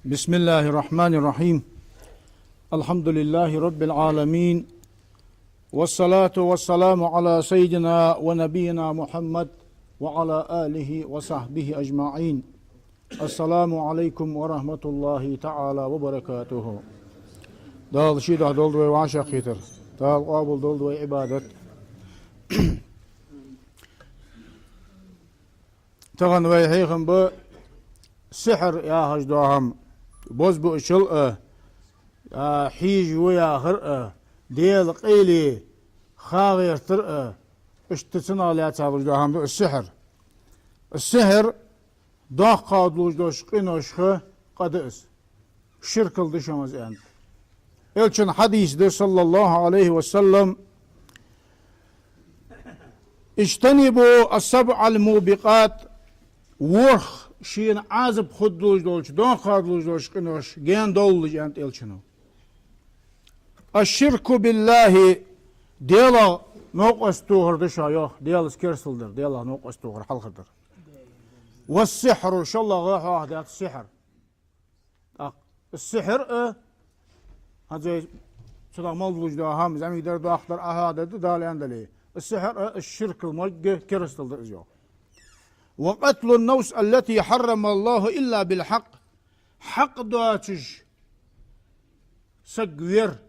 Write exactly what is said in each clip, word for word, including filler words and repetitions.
بسم الله الرحمن الرحيم. الحمد لله رب العالمين. والصلاة والسلام على سيدنا ونبينا محمد وعلى آله وصحبه أجمعين. السلام عليكم ورحمة الله تعالى وبركاته. Дала ший духьа долда вай вӀашагӀкхетар. Дала къоабал долда вай Ӏибадат. Тахан вай хьехам ба сихьр яхаш дола хӀама, бозбуунчал а, а, хьежа ва яхар а, Даьла къайле ха гӀертар а, иштта цунах лаьца луш дола хӀама да из сихьр. Из сихьр доккха долаш долча къиношха къа да из. Ширкал да шоана из аьннад. Элчан хьадис да, صلى الله عليه وسلم: اجتنبوا السبع الموبقات, ворхӀ шийна Ӏазап хургдолаш долча, доккха долаш долча къиношка гаьна довлалаш, аьннад Элчано. الشرك بالله, Даьлах новкъост тохар да шоана, йоах, Даьлаца керастал дар, Даьлах новкъост тохар, хьалхардар. والسحر, шоллагӀа хьоахадаьд сихьр. ТӀаккха сихьр а, хӀанз цунах мел долаш дола хӀама, зӀамига дар, доккха дар, Ӏа хьоахадаьд, Дала аьннадале. Сихьр а, ширкал ма йий, керастал да из, йоах. وقتل النفس التي حرم الله إلا بالحق. Хьакъ доацаш саг вер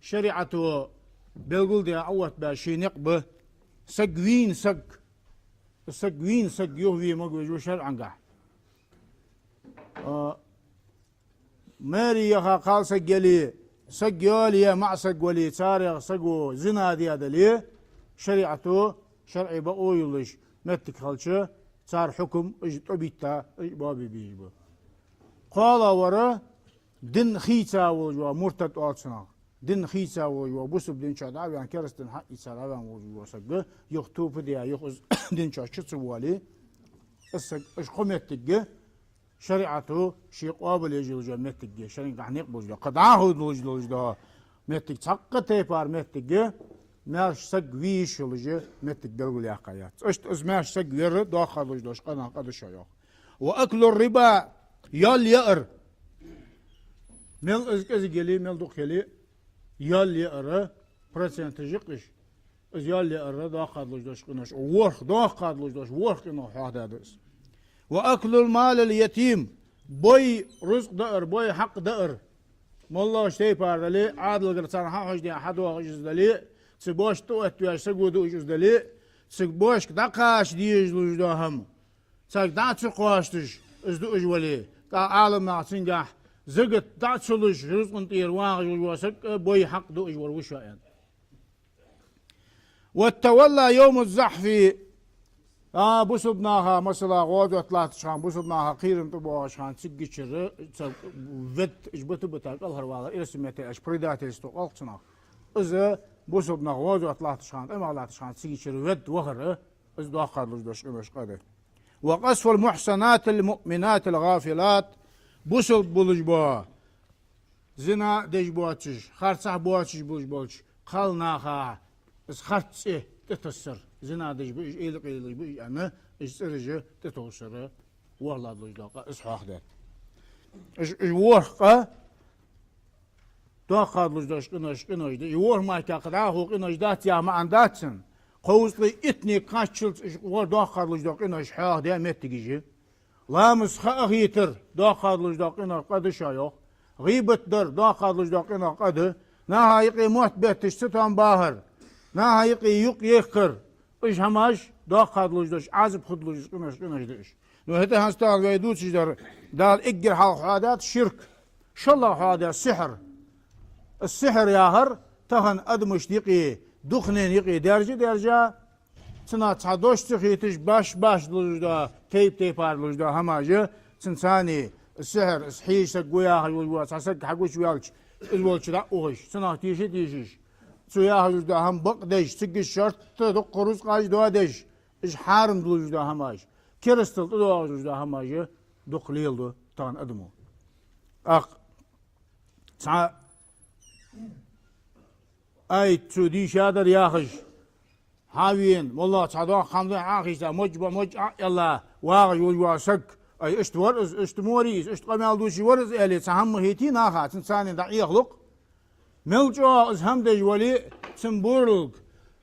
шариӀато белгалдаь, Ӏооттабаь ший никъ ба. Саг вийна саг. Саг вийна саг юхаве магавеш ва шарӀангахьа. А, маьре яха кхалсаг яле, саг йоалае, маӀа саг вале, царех саго зина даь дале, шариӀато, шарӀе бокъо йолаш моттиг хилча, цар хьукам, уж тӀабитта, уж боабе безаш ба. КхоалагӀвар дин хийца волаш вола, муртад оал цунах. Дин хийца волаш вола, бусалба дин чу дӀа а ваьнна, керастан хьаийца дӀа а ваьнна волаш вола саг, юха тоба даь, юха из дин чу чу ца воале, из саг, уж кхо моттиг я, шариӀато ший къоабалъеш йолаш йола моттиг я, шарӀангахьа никъ болаш дола, кхы дӀахо долаш долаш дола моттиг, цхьаккха тайпара моттиг я, маьрша саг ве йиш йолаш йола моттиг белгалъяьккха яц. Иштта из маьрша саг вер доккха долаш долча къиношка къа да шоана, йоах. وأكل الربا, йоал яар. Мел из кӀезига яле, мел дукха яле, йоал яар, проценташ я-кх уж. Из йоал яар доккха долаш долча къиношка, ворхӀ, доккха долаш долча ворхӀ къиношка хьоахадаьд из. وأكل مال اليتيم, бой рузкъа даар, бой хьакъ даар. МоллагӀча тайпара дале, Ӏаьдалгара царна хьахьожадаь хьадоагӀаш из дале, цу бошка тӀаоттавеш саго дуаш из дале, цу бошка дӀакхача дезаш долаш дола хӀама царга дӀа ца кхоачаш из дуаш вале, тӀаккха Ӏаламнаха цунгахьа закат дӀа ца луш, рузкъан тӀера вагӀаш волаш вола саг а бой хьакъ дуаш вар ва шоана, аьннад. والتولى يوم الزحف. А, бусалба наха, масала, гӀазот латтача хана, бусалба наха кхерам тӀабоагӀача хана, циггачара цхьа ведда, уж бита-бита кӀалхарвалар, ирсамете аш предательство оал-кх цунах. Из бусалба нах гӀазот латтача хана, тӀамах латтача хана, циггачара ведда вахар, из доккха долаш долча къиношка къа да. وقذف المحصنات المؤمنات الغافلات, бусалба болаш бола, зина деш боацаш, харцахьа боацаш болаш болча кхалнаха из харц цӀи тӀатассар. Зина деш ба уж, эла къайлалаш ба уж аьнна, уж цӀераш тӀатовсар, ворхӀлагӀа долаш дола къа из хьоахадаьд. Уж, уж ворхӀ къа доккха долаш долча къиношка къинош да. Из ворхӀ мара кхы дӀахо къинош дац яха маӀан дац цун. Кховзткъеи иттанга кхаччалца уж вор доккха долаш дола къинош хьоахадаь моттигаш я. Ламаз ха а хийтар доккха долаш дола къиношка къа да шоана, йоах. ГӀийбат дар доккха долаш дола къиношка къа да. Наха юкъе мотт бетташ цатоам бахар, наха юкъе юкъ ехкар, уж хӀамаш доккха долаш долча, Ӏазап хургдолаш долча къиношка къинош да уж. Ну, хӀаьта хӀанз тахан вай дувцаш дар, Дала эггара хьалха хьоахадаьд ширк, шоллагӀа хьоахадаьд сихьр. Из сихьр яхар тахан адамашта юкъе, духнен юкъе даьржа а даьржа, цунах цхьа дош ца хеташ, баш-баш долаш дола, тайп-тайпара долаш дола хӀамаш я, цунца цхьана сихьр, из хьежа саг ва яхаш волаш вола цхьа саг хьагучаваьлча, из волча дӀа а ухаш, цунах теша а тешаш, цо яхаш долаш дола хӀама бакъдеш, цигга шортта дуккха рузкъаш доадеш, уж хьарам долаш дола хӀамаш, керастал тӀадоагӀаш долаш дола хӀамаш дукха леладу тахан адамо. ТӀаккха цхьа аят цо дийшадар яхаш, хьавена, моллагӀа цхьа доккха хӀама да хьахийца, модж ба, модж Ӏа а аьлла, вагӀаш волаш вола саг, Ай, иштта вар из, иштта мо вар из, иштта къамаьл дувцаш вар из аьле, цхьа хӀама хете наха, цунца царна дӀа Ӏехалу-кх. Мел чӀоагӀа из хӀама деш вале а, цун бӀарг,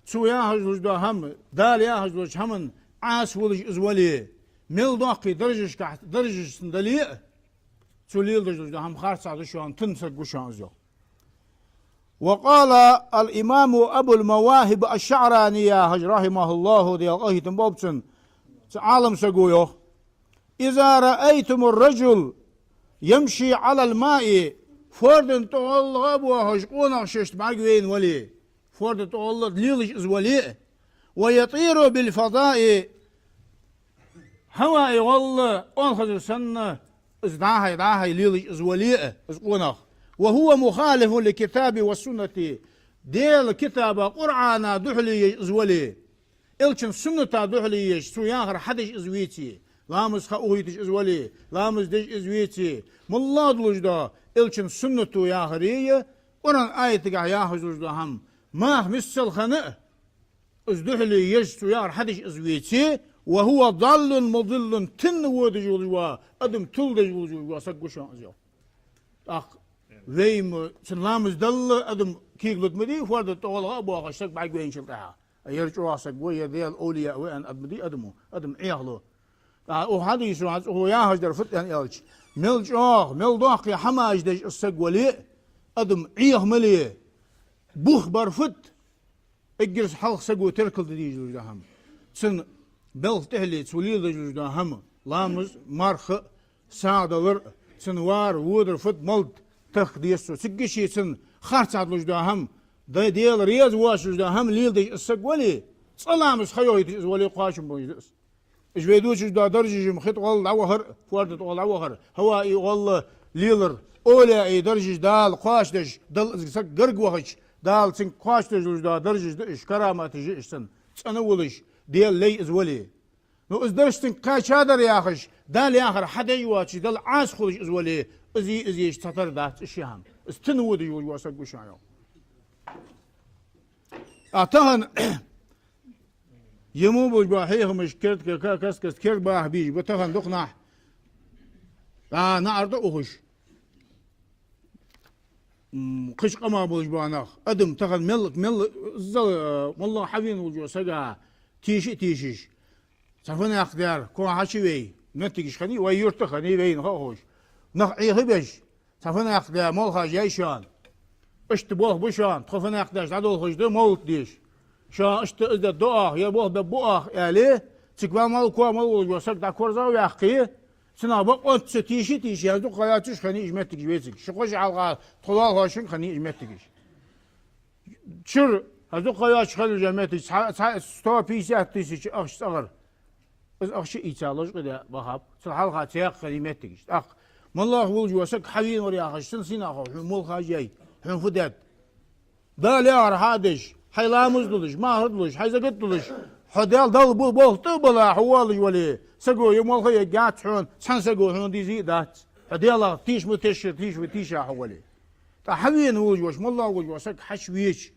цо яхаш долаш дола хӀама, Дала яхаш долча хӀаман Ӏаса волаш из вале а, мел доккхий даржашкахь, даржаш цун дале а, цо леладеш долаш дола хӀама харцахьа да шоана, тун саг ва шоана из, йоах. وقال الإمام أبو المواهب الشعراني, яхаш, رحمه الله, Даьла къахетам болба цунна, цу Ӏалам саго йоах: إذا رأيتم الرجل يمشي على الماء, форда тӀа гӀолла а боахаш, къонах шоашта бӀаргавайна вале, форда тӀа гӀолла лелаш из вале а, ويطير بالفضاء, хьаваи гӀолла, оалхазар санна, из дӀа-хьа, дӀа-хьа лелаш из вале а, из къонах, وهو مخالف للكتاب والسنة, Даьла китаба, Къуръана духьале еш из вале, Элчан сунната духьале еш, цо яхар хьадеш из веце, ламаз ха ухийташ из вале, ламаз деш из веце, моллагӀа долаш дола Элчан суннато яхаре а, Къуръан аятагахь яхаш долаш дола хӀама, маха миссел хана а, из духьале еш, цо яхар хьадеш из веце, وهو ضال مضل, тинна водаш волаш вола, адам тилла деш волаш вола саг ва шоана из, йоах. ТӀаккха вай-м цун ламаз далла адам кегалургда ма дий, форда тӀа гӀолла а боахаш саг бӀаргавайначул тӀехьагӀа. А ер чӀоагӀа саг ва, ер Даьла овлияъ ва аьнна, ад ма дий адамо, адам Ӏехалу. ТӀаккха укх хьадисо хьа цу хьо яхаш дар фуд аьнна аьлча, мел чӀоагӀа, мел доккхий хӀамаш деш из саг вале а, адам Ӏеха ма ле, бух бар фуд, эггара хьалха саго теркалде дезаш долаш дола хӀама. Цун белха тӀехьале цо леладеш долаш дола хӀама, ламаз, марха, сагӀа далар, цун вар, водар фуд, малад тахка деза цо. Цигга ший цун харцахьа долаш дола хӀама, Даь-, Даьла реза воацаш дола хӀама леладеш из саг вале, цкъа ламаз ха йохийташ из вале, кхоачам болаш да из. Уж вай дувцаш дола даржаш-м хи тӀа гӀолла дӀавахар, форда тӀа гӀолла дӀавахар, хьаваи гӀолла лелар, овлияъий даржаш Дала кхоачадеш, Далла из саг гарга вахача, Дала цунга кхоачадеш долаш дола даржаш да уж, караматаш я уж цун, цӀена волаш, Даьла лай из вале. Ну, из дарж цунга кхаьчадар яхаш, Дала яхар хьадеш воацаш, Далла Ӏаса хулаш из вале, из, из еш цхьатарра дац из ши хӀама. Из тинна водаш волаш вола саг ва шоана, йоах. А тахан Е мо болаш бола хьехамаш керда ка-, ка-, каст-каста керда баха безаш ба тахан дукха нах. ДӀа наӀар тӀа ухаш. М, кхыча къамах болаш бола нах. Адам тахан мел, мел, иззал, э, моллагӀа хьавена волча сага тийша а тийшаш. Цхьа фуннагӀа дар, кхо хьачувей, моттигаш хиннай, вай юрта хиннай, вайна ха а ховш. Нах Ӏехабеш, цхьа фуннагӀа дар, молхаш яьй шоана. Иштта болх ба шоана, тхо фуннагӀа деш дӀадолхаш да, мовлат деш. Шоана иштта из де доагӀа, е болх бе боагӀа, аьле, цига ваьнна мел кхо мел волаш вола саг дӀакорзагӀваьккхе, цунах бокъонца тийша а тийша, хӀанз дукха ха йоацаш хиннай уж моттигаш вайцига. Ши-кхо шу хьалха тхо лоалахошка хиннай уж моттигаш. Чура, хӀанз дукха ха йоацаш хинна уж моттигаш, цхьа, цхьа сто пятьдесят тысяч ахча цӀагӀара. Из ахча а ийца лочкъадаь бахаб, цул хьалха цхьаккха хиннай моттигаш. ТӀаккха моллагӀа волаш вола саг хьавена вар яхаш, цун синагӀа хьона молхаш яьй, хьона фу даьд? Дала яхар хьадеш, хьай ламаз долаш, марха долаш, хьай закат долаш, хьо Даьла, Далла бу-, болх тӀа а бала, хьо воаллаш вале, саго е молха ергьяц хьона, цхьан саго хьона дезе а дац. Хьо Даьлах тийша ма тешшара, тийша ва тийша хьо вале. ТӀаккха хьавена волаш вола, моллагӀа волаш вола саг хьачувеча,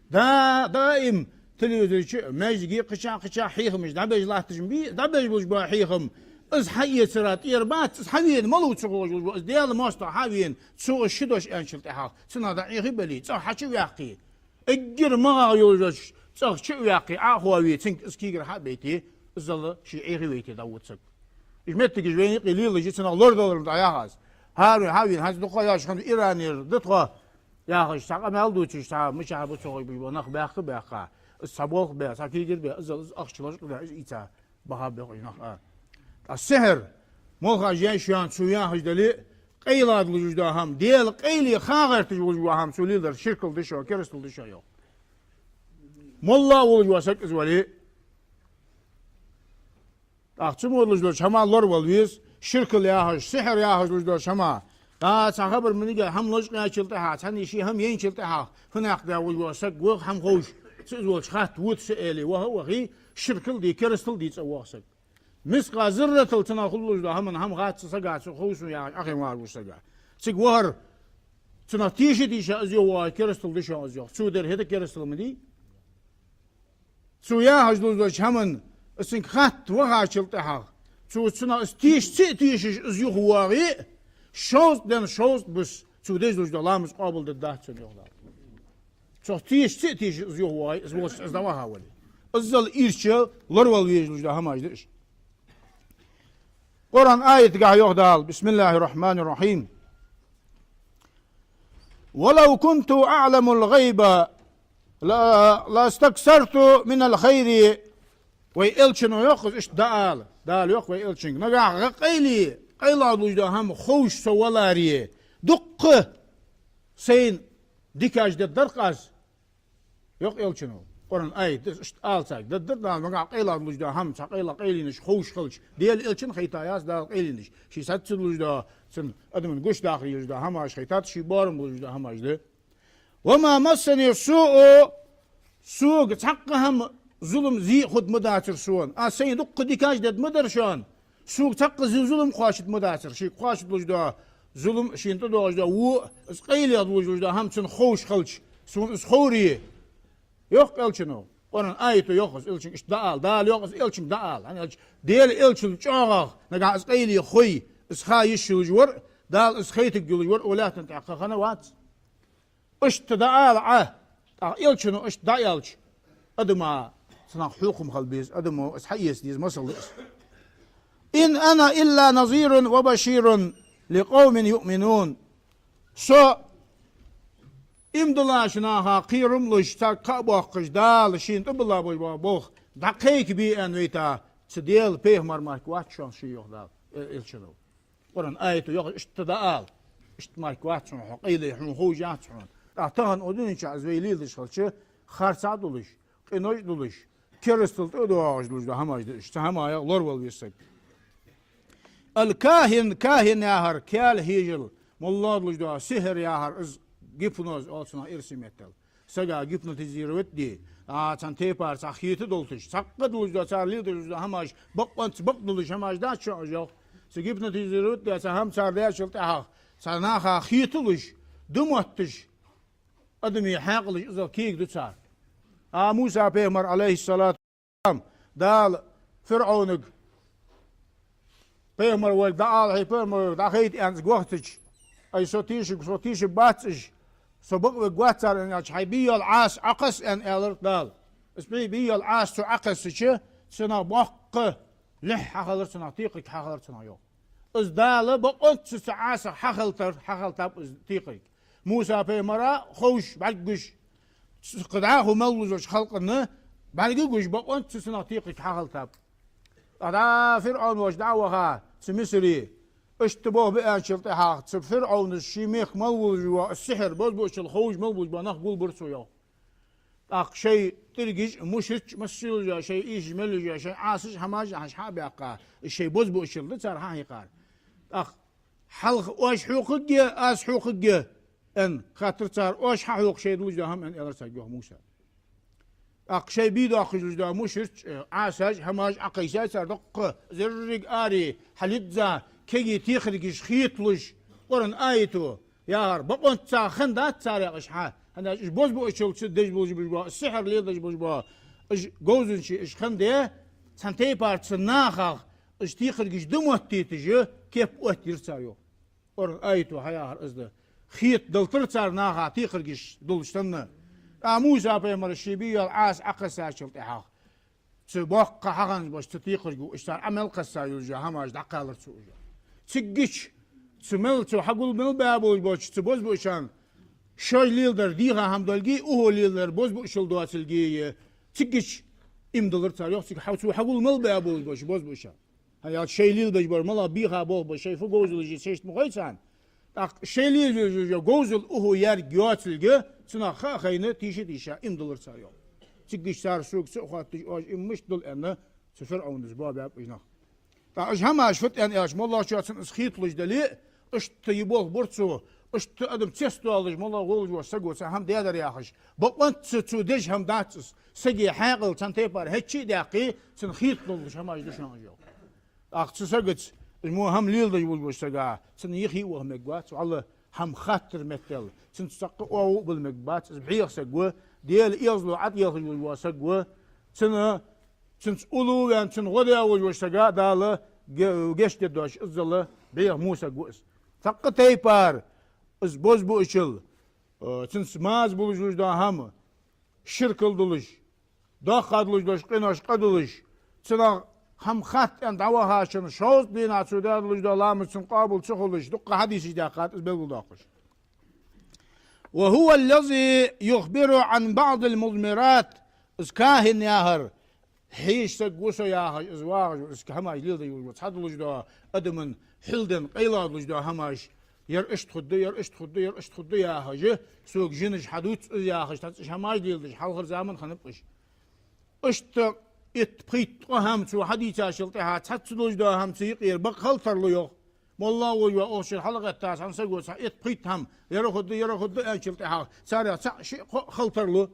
да, даим телевизора чу, маьждиге кхычахьа-кхычахьа хьехамаш дӀабеш латташ ма бий, дӀабеш болаш бола хьехам, из хьаэцара тӀера бац, из хьавена малав ца ховш волаш вола, из Даьла моастагӀа хьавена, цо из ши дош аьнначул тӀехьагӀа, цунах дӀа Ӏехабале, цӀагӀа хьачуваьккхе, эггара магӀа йолаш йолча цӀагӀа чу а ваьккхе, Ӏохове, цунга из кегар хьа а байте, иззал ше Ӏехавайте дӀавода саг. Уж моттигаш вайна юкъе лелаш я, цунах лорадалар да яхаш. ХӀара хьавена, хӀанз дукха ха йоацаш хинна Иранера да тхо, яхаш, цхьа къамаьл дувцаш, цхьа мичахьа ба ца ховш бола нах баьхка-баьхка, из цхьа болх бе, цхьа кегар бе, иззал из ахча лочкъадаь, из ийца баха бехаш нах а. ТӀаккха сихьр, молхаш яьй шоана, цо яхаш дале а, къайла долаш дола хӀама, Даьла къайле ха гӀерташ волаш вола хӀама цо леладар ширкал да шоана, керастал да шоана, йоах. МоллагӀа волаш вола саг из вале а. ТӀаккха цу мо долаш долча хӀамах лоравала веза, ширкал яхаш, сихьр яхаш долаш долча хӀамах. ТӀаккха цхьа хабар ма дий, хӀама лочкъаяьчул тӀехьагӀа, цхьанне ший хӀама яьнначул тӀехьагӀа, фуннагӀа дар волаш вола саг, ваха хӀама ховш, цу из волча хатта вода ше аьле, ваха а вахе, ширкал дий, керастал дий цӀа воагӀа саг. Мискъала зарратал цунах хулаш дола хӀама, хӀама хац цу сага, цу ховш сона яхаш, Ӏохайна вагӀаш волча сага. Цига вахар, цунах тийша а тийша, из йоах, керастал да шоана из, йоах. Цо дар хӀета керастал ма дий. Цо яхаш долаш долча хӀаман, из цунга хатта вахачул тӀехьагӀа, Цо цунах из тешац а тешаш из юхавоагӀе, шовзткъа ден шовзткъа бус цо деш долаш дола ламаз къоабалдергдац цунна, йоах Дала. Цох тешац а тешаш из юхавоагӀе, из волча из дӀавахавале. Иззал ирча лоравала везаш долаш дола хӀамаш да уж. Къуръан аятагахьа йоах Дала, بسم الله الرحمن الرحيم: «ولو كنت أعلم الغيب لا، لاستكثرت من الخير». Вай Элчано йоах из иштта дӀаала. Дала йоах вай Элчанга: «Нагахьа къайле, къайлагӀа долаш дола хӀама ховш со валаре, дуккха сайна дикаш дергдар-кх аз». Йоах Элчано. Къуръан аят да из, иштта ала царга. Дергдар Дала нагахьа къайлагӀа долаш дола хӀама, цхьа къайла-, къайленаш ховш хилча. Дела Элчанна хайтаяц Дала къайленаш. Ший саца долаш дола, цун адаман гуш дахар йолаш дола хӀамаш хайтад, ший боарам болаш дола хӀамаш да. «وما مسني السوء», сога цхьаккха хӀама зулам, зе а хургма дацар сона. Аз сайна дуккха дикаш дергма дар шоана. Сога цхьаккха зе, зулам кхоачаргма дацар. Шийга кхоачаш долаш дола зулам, шийна тӀадоагӀаш дола во, из къайле долаш дола хӀама цунна ховш хилча, сона из ховре. Йоах Элчано. Къуръан аято йоах из Элчанга иштта дӀаала. Дала йоах из Элчанга дӀаала. ХӀана аьлча, Дела Элчал чӀоагӀагӀа нагахьа из къайле хой, из ха йиш йолаш вар, Дала из хайтаргйолаш вар укх лаьттан тӀа кхы хинна вац. Иштта дӀаала Ӏа. ТӀаккха Элчано иштта дӀааьлча, адама цунах хьокхам хила беза, адамо из хьаэца деза масал да из. «إن أنا إلا نذير وبشير لقوم يؤمنون». Со иман диллача наха кхерам луш, царга кхаъ боаккхаш, Дала шийна тӀабилла болаш бола болх дӀакхайкабе аьнна вайта цу Дела пайхамар мара вац шоана, ше йоах Дала, э, Элчано. Къуръан аято йоах, иштта дӀаала. Иштта мара вац хьона, хьо къайле, хьона ховш яц хьона. ТӀаккха тахан укх дунен чу из вай леладеш хилча, харцахьа долаш, къинош долаш, керастал тӀа а доагӀаш долаш дола хӀамаш да уж. Цу хӀамаех лоравала веза саг. Аль-кахин, кахин яхар, каьла хьежал, моллагӀа долаш дола сихьр яхар, из гипноз оал цунах эрсий меттала. Сага гипнотизировать де, а, цхьан тайпара цхьа хета долташ, цхьаккха долаш дола, цар леладеш дола хӀамаш, бакъонца бакъдолаш хӀамаш дац шоана уж, йоах. Цу гипнотизировать де, цхьа хӀама цар даьчул тӀехьагӀа, цхьа наха хеталуш, ду мотташ, адамий хьаькъалаш иззал кегаду цар. А Муса пайхамар, Ӏалайхи ссалату Дала ФирӀовнага, пайхамар волга дӀаала, хьай пайхамар волга дӀахайта аьнна гохтача, ай, со тешарг, со тешаргбац уж, со бакъвергвац цар аьнна аьлча, хьай бе йола Ӏаса Ӏокхосса аьнна аьлар Дала. Из бе, бе йола Ӏаса цо Ӏокхессача, цунах боккха лихь хьахилар цунах, текхарг хьахилар цунах, йоах. Из Дала бакъонца цу Ӏасах хьахилтар, хьахилтаб из текхарг. Муса пайхамара ховш, бӀаргагуш, кхы дӀахо мел луш волча халкъана бӀаргагуш, бакъонца цунах текхарг хьахилтаб. ТӀаккха ФирӀовн волча дӀа а ваха цу Мисаре, иштта болх бе аьнначул тӀехьагӀа, цу ФирӀовнас ший мехка мел луш вола сихьр, бозбуунчал ховш мел луш бола нах гулбир цо, йоах. ТӀаккха шоай тӀиргаш а, мушрикаш а, масса йолаш йола шоай эшаш мел йолаш йола шоай Ӏасаш а, хӀамаш а хьа а баьккха, шоай бозбуунчал да цар хьахьекхар. ТӀаккха хьалха оаш хьокхаргья, аз хьокхаргья, аьнна, хаьттар цар, оаш хьахьокх шоай долаш дола хӀама, аьнна, аьлар царга, йоах, Муса. ТӀаккха шоай бе доаккхаш долаш дола мушрикаш а, Ӏасаш а, хӀамаш а Ӏокхайсай цар доккха, зерриг аре хьалйизза, кегий текхаргаш хеталуш, Къуръан аято яхар, бакъонца цар хиннадац цар яхаш хьа. ХӀана аьлча уж бозбуунчал цу деш болаш бола, сихьр леладеш болаш бола уж говзанчий уж хиннаде, цхьан тайпара цу нахах уж текхаргаш ду моттийташ кеп оттадир цар, йоах. Къуръан аято хьаяхар из да. Хетадалийтар цар наха текхаргаш долаш санна. ТӀаккха Муса пайхамара ший бе йола Ӏаса Ӏокхессачул тӀехьагӀа, цу боккха хьахинна болча цу текхарго, уж цар Ӏо мел кхесса йолаш йола хӀамаш дӀакхалар цо уж. Циггача цу мел, цу хьагул мел баь болаш болча цу бозбуунчарна шоаш леладер дийха хӀама долга, укхо леладер бозбуунчал доацилга, циггача иман диллар цар, йоах, цига хьа-, цу хьагул мел баь болаш болча бозбуунчарна. ХӀана аьлча шоай лелабеш бар малагӀа бийха болх ба, шоай фу говзал я шоашта ма хой царна. ТӀаккха шоай лелабеш йола говзал укхо яьрга йоацилга, цунах ха а хайна, тийша а тийша, иман диллар цар, йоах. Циггача цар сога ца а хоатташ, оаш иман мишта дилла аьнна, цу ФирӀовнас боабаьб уж нах. ТӀаккха уж хӀамаш фуд аьнна аьлча, моллагӀчоа цунна из хеталуш дале а, иштта из болх бир цо, иштта адам цецдоалаш, моллагӀа волаш вола саго цхьа хӀама даьдар яхаш, бакъонца цо деш хӀама дац из, сага хьаькъал цхьан тайпара хӀечча а даьккхе, цунна хеталуш хӀамаш да шоана уж, йоах. ТӀаккха цу сагаца, из мо хӀама леладеш волаш волча сага, цунна юхе а ваха мегаш вац, валлахӀи, хӀама хаттара меттел, цунца цхьаккха оагӀув а бала мегаш бац, из бӀеха саг ва, Даьла оазо Ӏоделхаш волаш вола саг ва, цунна, цунца уллув а ваьнна, цунна гӀо даь волаш волча сага Дала ге-, гешт дергдоацаш, иззал бӀеха мо саг ва из. Цхьаккха тайпара из бозбуунчал, э, цунца маза болаш луш дола хӀама, ширкал долаш, доккха долаш дола къинош къа долаш, цунах хӀама хатта аьнна дӀавахача шовзткъа дийнахьа цо даь долаш дола ламаз цунна къоабал ца хулаш, дукха хьадисаш даьхад из белгалдоаккхаш. وهو الذي يخبر عن بعض المضمرات. Из кахӀин яхар, хьийжа саг ва со яхаш, из вагӀаш, из хӀамаш леладеш волаш ва, цхьа долаш дола адамна хьулденна къайла долаш дола хӀамаш, ер иштта хургда, ер иштта хургда, ер иштта хургда яхаш, сога жинаш хьадувц из яхаш, цхьацца хӀамаш леладеш, хьалхара заман хиннаб уж. Иштта итт-пхийтта ткъо хӀама цо хьадийцачул тӀехьагӀа, цхьацца долаш дола хӀама цу юкъера бакъ хила тарлу йоах. Молла волаш вола охчар хьалгӀетта, цхьан саго цхьа итт-пхийтта хӀама, ер хургда, ер хургда аьнначул тӀехьагӀа, царех цаӀ, шиъ, кхоъ хила тарлу.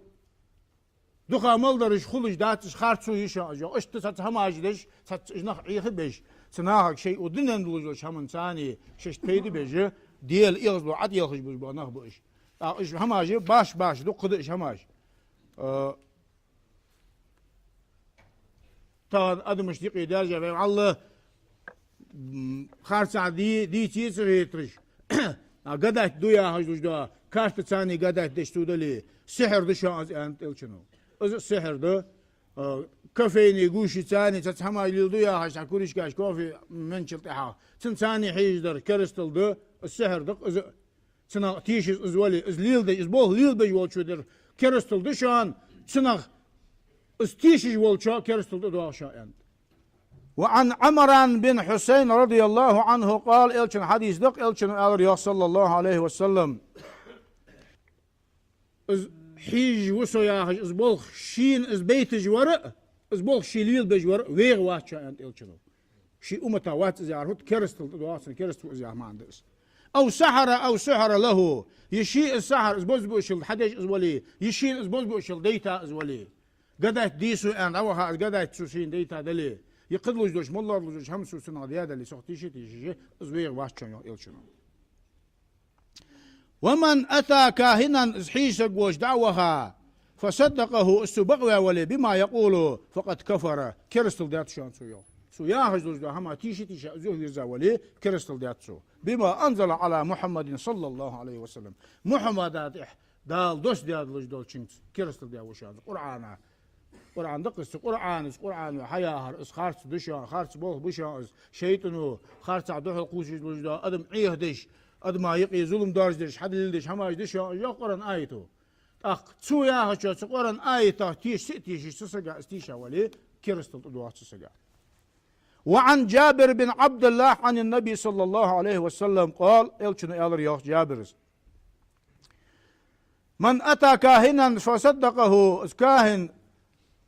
Дукха мел дараш хулаш дац уж, харцо я шоана уж йоах. Иштта цхьацца хӀамаш деш, цхьацца уж нах Ӏеха беш, цу нахага шоай укх дунен долаш долча хӀаманца шоашта пайда беш, Даьла эгӀазло Ӏоделхаш болаш бола нах ба уж. ТӀаккха уж хӀамаш башха-башха дукха да уж хӀамаш. А, тахан адамашта юкъе даьржа вай вӀалла, м, харцахьа ди-, дийца ца хетараш. А гадать ду яхаш долаш дола, картаца гадать деш цо дале, сихьр да шоана из, аьннад Элчано. Из сихьр да. А, кофейни гуш царна цхьацца хӀамаш леладу яхаш, цхьа кружкаш кофе менначул тӀехьагӀа, цунца хьежаш дар керастал да, из сихьр да-кх из. Цунах тешаш из вале, из леладеш, из болх лелабеш волчо дар керастал да шоана, цунах из тешаш волчо керастал тӀадоагӀа шоана, аьннад. وعن عمران بن حصين رضي الله عنه قال, Элчан хьадис да-кх, Элчано аьлар йоах, صلى الله عليه وسلم: из хьийжа ва со яхаш, из болх шийна из байташ вар а, из болх ше лелабеш вар а вегӀа вац шоана, аьннад Элчано. Ший умматах вац из яхар, хӀаьта керастал тӀадоагӀа цунна, кераста ва из яха маӀан да из. أو سحر أو سحر له, е ше из сахьар, из бозбуунчал хьадеш из вале, е шийна из бозбуунчал дайта из вале. Гадать де сона аьнна дӀаваха, из гадать цо шийна дайта дале, е кхыдолаш долча, моллагӀа долаш долча хӀаман цо цунах даь дале, цох тийша-тийша, из вегӀа вац шоана йоах Элчано. ومن أتى كاهنا, из хьийжа саг волча дӀа а ваха, فصدقه, из цо бакъваь вале, بما يقول فقد كفر, керастал даьд шоана цо йоах. Цо яхаш долаш дола хӀама тийша-тийша из юхавийрза вале, керастал даьд цо. بما أنزل على محمد صلى الله عليه وسلم. Мухьаммада тӀа Дала доссадаь долаш долчунца керастал даь ва шоана. Къуръана, Къуръан да-кх из, цу Къуръана, из Къуръано хьаяхар, из харц да шоана, харц болх ба шоана из, шайтӀано харцахьа духьал кхувсаш долаш дола адам Ӏехадеш, адама юкъе зулам даржадеш, хьадалилдеш хӀамаш да шоана из, йоах Къуръан аято. ТӀаккха цо яхачох, цу Къуръан аятах тешаш, сиа тешаш цу сага из тийша вале, керастал тӀадоагӀа цу сага. وعن جابر بن عبد الله عن النبي صلى الله عليه وسلم قال, Элчано аьлар йоах Джабира: من أتى كاهنا فصدقه, из кахӀин,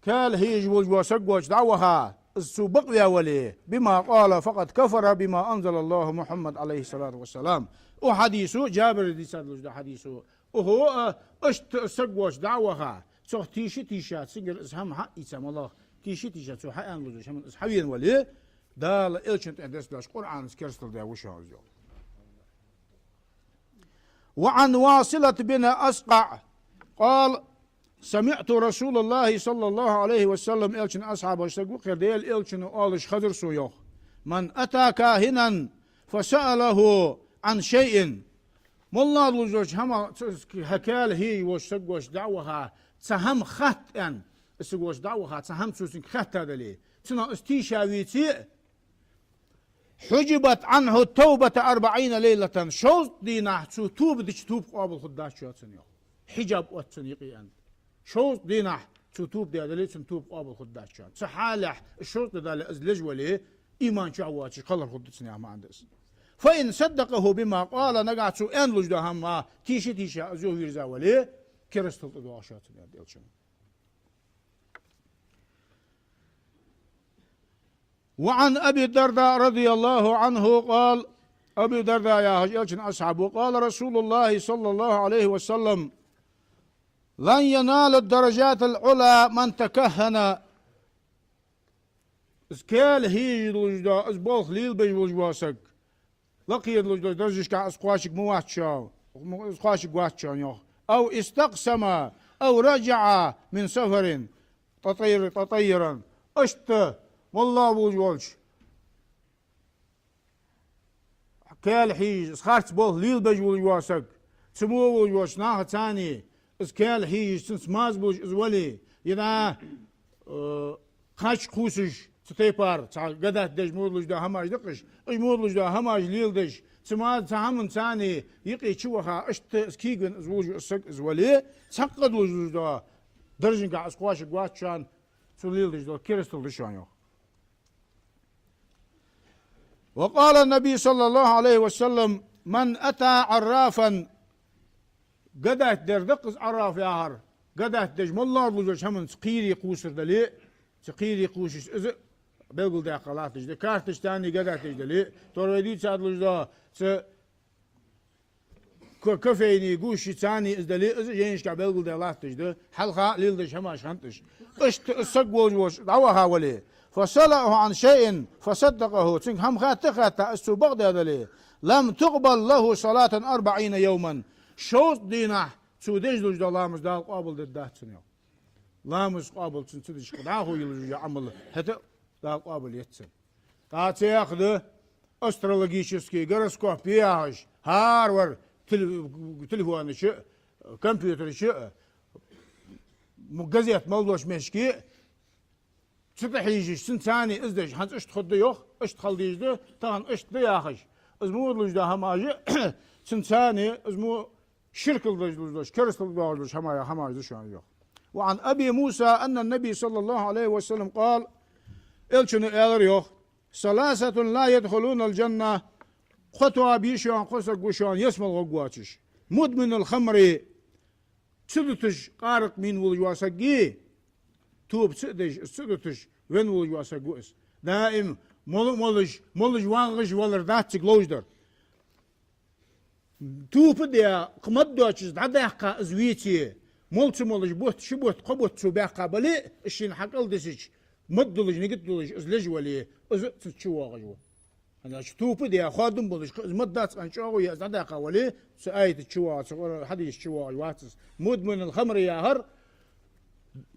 каьла хьийжа волаш вола саг волча дӀа а ваха, из цо бакъваь вале, بما قال فقد كفر بما أنزل الله محمد عليه الصلاة والسلام. Укх хьадисо, Джабира дийца долаш дола хьадисо, укхо а, иштта из саг волча дӀа а ваха, цох тийша-тийша, цунгара из хӀама хьаийца, моллагӀа тийша-тийша, цо хьааьнна долаш дола хӀаман из хьавена вале, Дала Элчан тӀа дессадеш Къуръана керастал даь ва шоана из йоах. وعن واصلة بن أسقع قال: سمعت رسول الله صلى الله عليه وسلم, Элчан асхьабаш саг ва кхы, Даьла Элчано оалаш хезар сона йоах: من أتى كاهنا فسأله عن شيء. МоллагӀа долаш долча хӀамах, цу, хьа каьла хьийжа волча саг волча дӀа а ваха, цхьа хӀама хатта аьнна, из саг волча дӀа а ваха, цхьа хӀама цо цунга хатта дале, цунах из тийша веце а, حجبت عنه التوبة أربعين ليلة. Шовзткъа дийнахьа цо тоба дича тоба къоабал хургдац шоана цун йоах. Хьиджаб отт цун юкъе аьннад. Шовзткъа дийнахьа цо тоба даь дале, цун тоба къоабал хургдац шоана. Цу хьалехь, шовзткъа ди дале, из леж вале, иман чу воацаш кхалхар хургда цун яха маӀан да из. فإن صدقه بما قال, нагахьа цо аьнна долаш дола хӀама тийша-тийша из юхавийрза вале, керастал тӀадоагӀа шоана цун, аьннад Элчано. وعن أبي الدرداء رضي الله عنه قال, Абу Дарда яхаш Элчан асхьаб ва, قال رسول الله صلى الله عليه وسلم: لن ينال الدرجات العلى من تكهن. Из каьла хьийжа долаш дола, из болх лелабеш волаш вола саг, лакхера долаш долча даржашкахьа из кхоачарг ма вац шоана, из кхоачарг вац шоана йоах. أو استقسم أو رجع من سفر تطير-، تطيرا. Иштта моллагӀа волаш волча каьла хьежаш, из харц болх лелабеш волаш вола саг, цу мо волаш волча нахаца цхьана из каьла хьежаш, цунца марза болаш из вале, е дӀа, э, кхаччалца кхувсаш, цу тайпара цхьа гадаьтта деш мо долаш дола хӀамаш да-кх уж, уж мо долаш дола хӀамаш леладеш, цу марза, цу хӀаманца цхьана юкъе чуваха, иштта из кегавенна из волаш вола саг из вале, цхьаккха долаш долаш дола даржагахьа из кхоачаргвац шоана, цо леладеш дола керастал да шоана, йоах. وقال النبي صلى الله عليه وسلم: من أتى عرافا, гадаьтта дар да-кх из Ӏарраф яхар, гадаьтта деш моллагӀа долаш долча хӀаманца кхийра кхувсар дале, цу кхийра кхувсаш из белгалдаьккха латташ да, карташца цхьана гадаьтта деш дале, тора вай дийца долаш дола цу ка-, кофейни гуш цхьана из дале, из жайнашка белгалдаь латташ да, хьалха леладеш хӀамаш хиннад уж. Иштта из саг волаш волча дӀаваха вале, فسأله عن شيء فصدقه, цунга хӀама хатта а хаьтта, из цо бакъдаь дале, لم تقبل له صلاة أربعين يوما, шовзткъа дийнахьа цо деш долаш дола ламаз Дала къоабалдергдац цун, йоах. Ламаз къоабал цун ца деш, кхы дӀахо йолаш йола Ӏамал хӀаьта а Дала къоабал ец цун. ТӀаккха цхьа яхаш да, астрологический гороскоп яхаш, хӀара вар тел-, телефона чу а, компьютера чу а, м-, газета мел долча мешке а, цу тӀа хьежаш, цунца цхьана из деш, хӀанз иштта хургда йоах, иштта хила дезаш да, тахан иштта да яхаш. Из мо долаш дола хӀамаш, цунца цхьана из мо ширкал деш долаш, керастал доагӀаш долаш хӀама-, хӀамаш да шоана, йоах. وعن أبي موسى أن النبي صلى الله عليه وسلم قال, Элчано аьлар, йоах: ثلاثة لا يدخلون الجنة, кхо тоаба я шоана, кхо саг ва шоана ялсмала гӀоргвоацаш. مدمن الخمر, ца дуташ, къаракъ мина волаш вола саг, тоба ца а деш, из ца дуташ венна волаш вола саг ва из. Даим мола а молаш, молаш вагӀаш валар дац цига ловш дар. Тоба а даь, кхы мад доацаш дӀадаьккха из веце, мол ца молаш бутт, ши бутт, кхо бутт цо баьккха бале а, из шийна хьакӀалдисача, мад долаш, нигат долаш из леш вале, из а цунца чувоагӀаш ва. ХӀана аьлча тоба а даь, хоадам болаш, кхы из мад дац аьнна чӀоагӀо яь из дӀадаьккха вале, цу аята чувоагӀа, цу Къуръан, хьадиса чувоагӀаш вац из. مدمن الخمر яхар,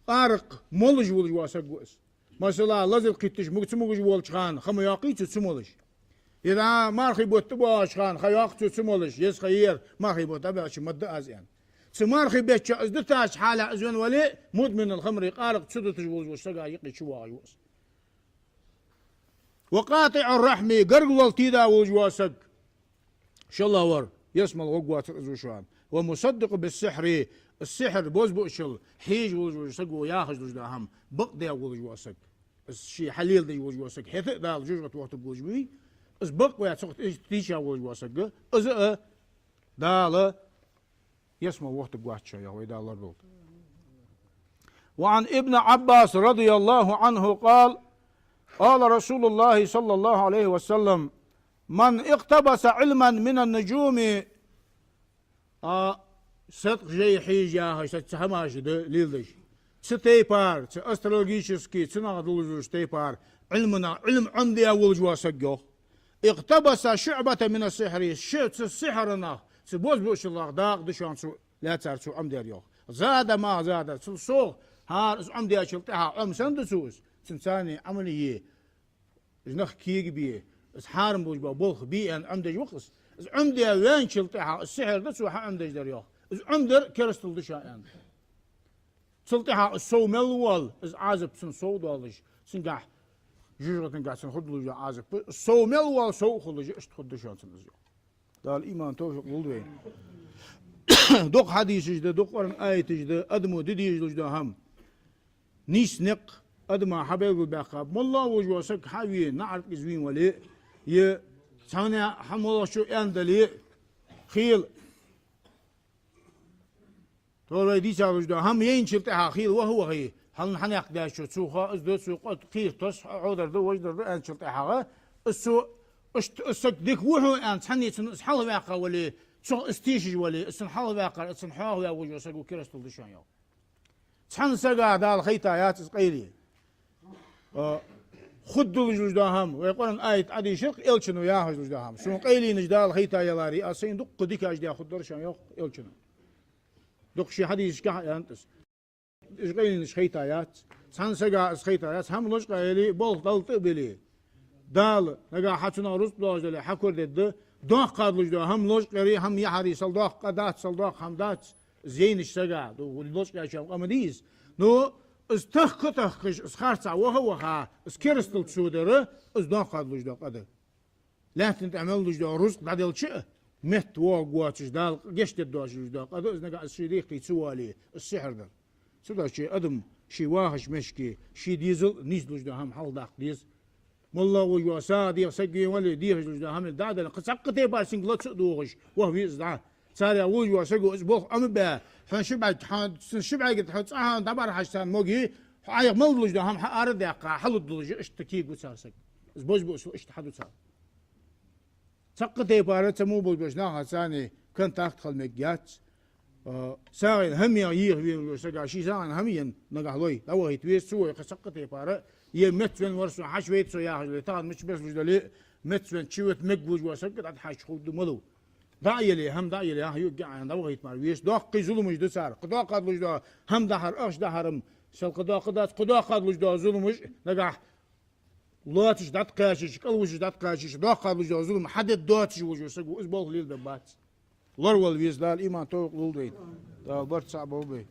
къаракъ молаш волаш вола саг ва из. Масала, лазар кхийтта муг-, ца могаш волча хана ха ма йоаккхий цо ца молаш. Е дӀа мархий бутт тӀабоагӀача хана ха йоаккх цо ца молаш, еза ха я ер, мархий бутт дӀабаьлча мад да аз аьнна. Цу мархий бетта из дитача хьале из венна вале, مدمن الخمر, къаракъ ца дуташ волаш волча сага юкъе чувоагӀаш ва из. وقاطع الرحم, гаргало тийда волаш вола саг, шоллагӀвар, ялсмала гӀоргвоацар из ва шоана. ومصدق بالسحر, из сихьр, бозбуунчал хьежаш волаш вола саг ва яхаш долаш дола хӀама бакъдаь волаш вола саг. Из ше хьалеладеш волаш вола саг, хӀаьта а Дала жожагӀате вохийтаргволаш вий, из бакъваь цох тийша волаш вола саг, из а Дала ялсмала вохийтаргвац шоана, йоах, вай Дала лорадолда. وعن ابن عباس رضي الله عنه قال: قال رسول الله صلى الله عليه وسلم: من اقتبس علما من النجوم, а, садкъа жай хьежа яхаш, цхьа хӀамаш да леладеш. Цу тайпара, цу астрологически, цунах долаш долча тайпара Ӏилманах, Ӏилма Ӏомадаь волаш вола саг, йоах. اقتبس شعبة من السحر, ши-, цу сихьрах, цу бозбуунчалах дакъа да шоана цо лаьцар, цо Ӏомадаьр, йоах. زاد ما زاد, цул совгӀа, хӀара из Ӏомадаьчул тӀехьагӀа Ӏомаде санна да цо из, цунца цхьана Ӏамал е, из нах кегабе, из хьарам болаш бола болх бе аьнна Ӏомадеш ва-кх из. Из Ӏомадаь ваьнначул тӀехьагӀа из сихьр да цо хьаӀомадеш дар, йоах. Из Ӏомадар керастал да шоана аьнна. Цул тӀехьагӀа из сов мел воал, из Ӏазап цунна сов доалаш, цунгахьа, жожагӀатенгахьа цунна хургдолаш дола Ӏазап, из сов мел воал, сов а хулаш, иштта хургда шоана цунна из, йоах. Дала иман, товфикъ лулда вайна. Дукха хьадисаш да, дукха Къуръан аяташ да, адамо де дезаш долаш дола хӀама. Нийса никъ адама хьабелгалбаьккхаб. МоллагӀа волаш вола саг хьа а вена, наӀарга из вийна вале, е цхьанне хьа моллагӀчо аьнна дале, хийла. Тора вай дийца долаш дола хӀама яйначул тӀехьагӀа хийла ваха а вахе, хьалха хьанехк даьчо, цо хьо из да, цо къо-, кхийра тос, хьо-, хьо дар да, вож дар да аьнначул тӀехьагӀа, из цо, иштта из саг дика ва хьона аьнна, цхьанне цунна из хьалхаваьккха вале, цох из тешаш вале, из цунна хьалхаваьккхар, из цунна хьоахаваь волаш вола саг ва, керастал да шоана, йоах. Цхьан сага Дала хайтаяц из къайле. А, хургдолаш долаш дола хӀама, вай Къуръан аят Ӏодийшар-кх, Элчано яхаш долаш дола хӀама. Сона къайленаш Дала хайтаяларе, аз сайна дукха дикаш даь хургдар шоана, йоах Элчано. Дукха ший хьадисашка хьааьннад из. Уж къайленаш хайтаяц. Цхьан сага из хайтаяц. ХӀама лочкъаяь яле, болх Далла тӀа а биле, Дала нагахьа хьа цунах рузкъа доагӀаш дале, хьакорадергда, Доккха долаш да хӀама лочкъаяри, хӀама яхьари, сел доккха къа дац, сел доккха хӀама дац. Зейнаш сага, ду, лочкъаяьча хӀама къа ма дий из. Но из тахка-тахкаш, из харцахьа ваха-ваха, из керастал цо дар, из доккха долаш да къа да. Лаьттан тӀа мел луш да рузкъ дӀаделча а, метта воагӀа воацаш, Дала гешт дергдоацаш луш да къа да из, нагахь из ший декхе ца вале, из сихьр дар. Цудухьа адам ший вахача мехка, ший дезал а нийслуш да хӀама хьалхадаккха деза. МоллагӀа волаш вола сагӀа деха саг вена вале, дехаш луш да хӀама дӀаделла, кхы цхьаккха тайпара цунга лаца а дохаш, ваха веза из дӀа. Царех волаш вола саго из болх Ӏомабаь, хьона ши бӀарг, хьона ши бӀаргагара хьо цкъа хьона дӀабӀарахьача царна моги, хьо Ӏайха мел луш да хӀама хьаара а даьккха, хьалургдолаш, иштта кегаду цар саг. Из бозбуунца иштта хьаду цар. Цхьаккха тайпара цу мо болаш болча нахаца царна контакт хила мегаргьяц. А, сагӀийна хӀамах еха вена волча сага ший сагӀийна хӀама енна нагахь лой, дӀавахийта веза, ца вой, кхы цхьаккха тайпара, е меца вена вар со, хьачувайта со яхаш дале, тахан мичча беса луш дале, меца вена чувета мегаргволаш вола саг дӀатӀахьежача хургда малав. ДӀа а яле, хӀама дӀа а яле, хьа юкъе Ӏайха дӀавахийта мара веза. Доккхий зуламаш да цар. Кхы доккха долаш да хӀама дахьар, ахча дахьар-м, сел кхы доккха дац, кхы доккха долаш да зуламаш, нагахь лоацаш дӀатӀакхаьчача, кӀалвисаш дӀатӀакхаьчача, доккха долаш да зулам хьадергдоацаш волаш вола саг ва, из болх леладергбац. Лоравала веза, Дала иман, товфикъ лулда вайна. Дала барт цхьа болба вай.